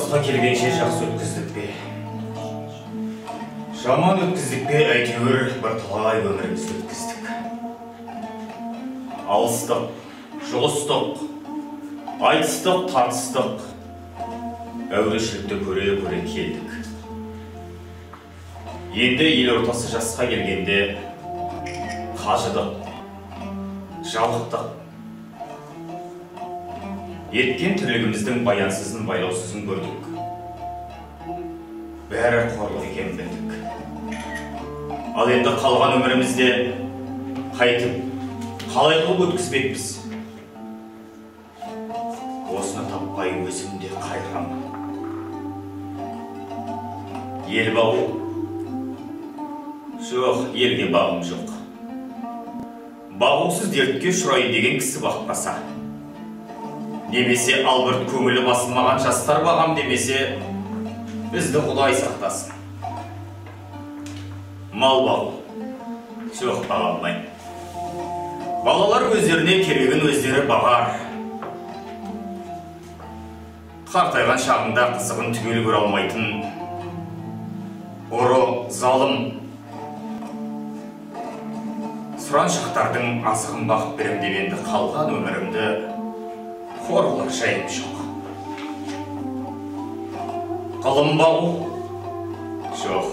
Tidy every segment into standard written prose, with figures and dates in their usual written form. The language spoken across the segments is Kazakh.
Жасқа келгенше жақсы өткіздік пе, жаман өткіздік пе, әйтеуір бірталай өмірімізді өткіздік. Алыстық, жұлыстық, айтыстық, тартыстық, әурешілікті көре-көре келдік. Енді ел ортасы жасқа келгенде қажыдық, жалықтық. Еткен тірлігіміздің баянсызын, байлаусызын көрдік. Бәрі қорлық екенін білдік. Ал енді қалған өмірімізде қайтып, қалай қылып өткізбекпіз? Осыны таппай өзім де қайғырамын. Ел бағу? Жоқ, елге бағым жоқ. Бағусыз дертке ұшырайын деген кісі бақпаса, немесе албырт көңілі басылмаған жастар бағам демесе, бізді Құдай сақтасын. Мал бағу? Жоқ, баға алмаймын. Балалар өздеріне керегін өздері бағар. Қартайған шағында қызығын түгел көре алмайтын ұры, залым, сұраншақтардың азығын бағып берем деп енді қалған өмірімді қор қылар жайым жоқ. Ғылым бағу? Жоқ.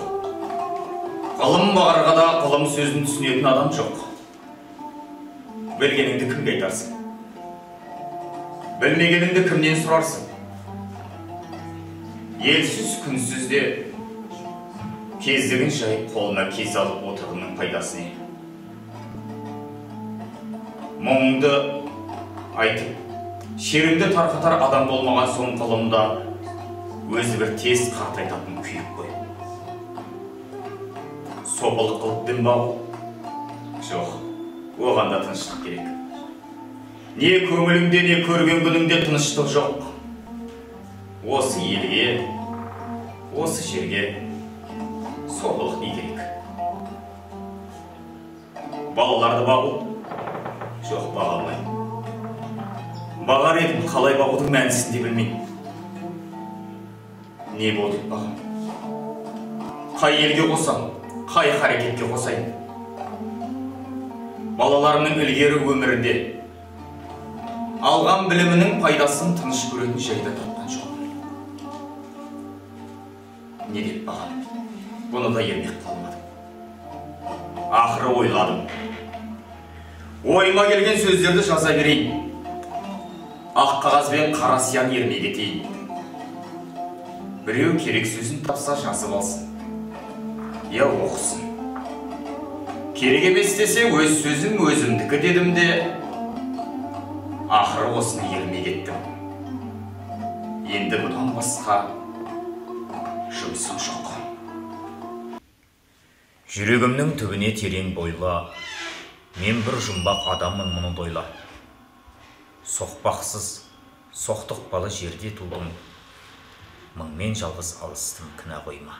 Ғылым бағарға да ғылым сөзін түсінетін адам жоқ. Білгеніңді кімге айтарсың? Білмегеніңді кімнен сұрарсың? Елсіз, күнсіз де кездігін жайып қолына кез алып отырғанның пайдасы не? Мұңыңды айтып, шеріңді тарқатар адам болмаған соң ғылымда өзі бір тез қартайтатын күйік қой. Сопылық қылып дін бағу? Жоқ, оған да тыныштық керек. Не көңіліңде, не көрген күніңде тыныштық жоқ. Осы елге, осы жерге сопылық не керек? Балаларды бағу? Жоқ, баға алмаймын. Бағар едім, қалай бағудың мәнісін де білмеймін. Не болды бағам? Қай елге қосам, қай харекетке қосайын? Балаларымның ілгері өмірінде алған білімінің пайдасын тыныш көретін жайды тапқан жоқпын. Не деп бағам? Бұны да ермек қыла алмадым. Ақыры ойладым. Ойыма келген сөздерді жаза берейін. Ақ қағаз бен қара сияны ермей кетейін. Біреу керек сөзін тапса жазып алсын, я оқысын. Керек емес десе өз сөзім өзімдікі дедім де, ақыры осыны ермей кеттім. Енді бұдан басқа жұмысым жоқ. Жүрегімнің түбіне терең бойла, мен бір жұмбақ адаммын, мұны дойла. Соқпақсыз, соқтықпалы жерде тудым, мыңмен жалғыз алыстым, кінә қойма.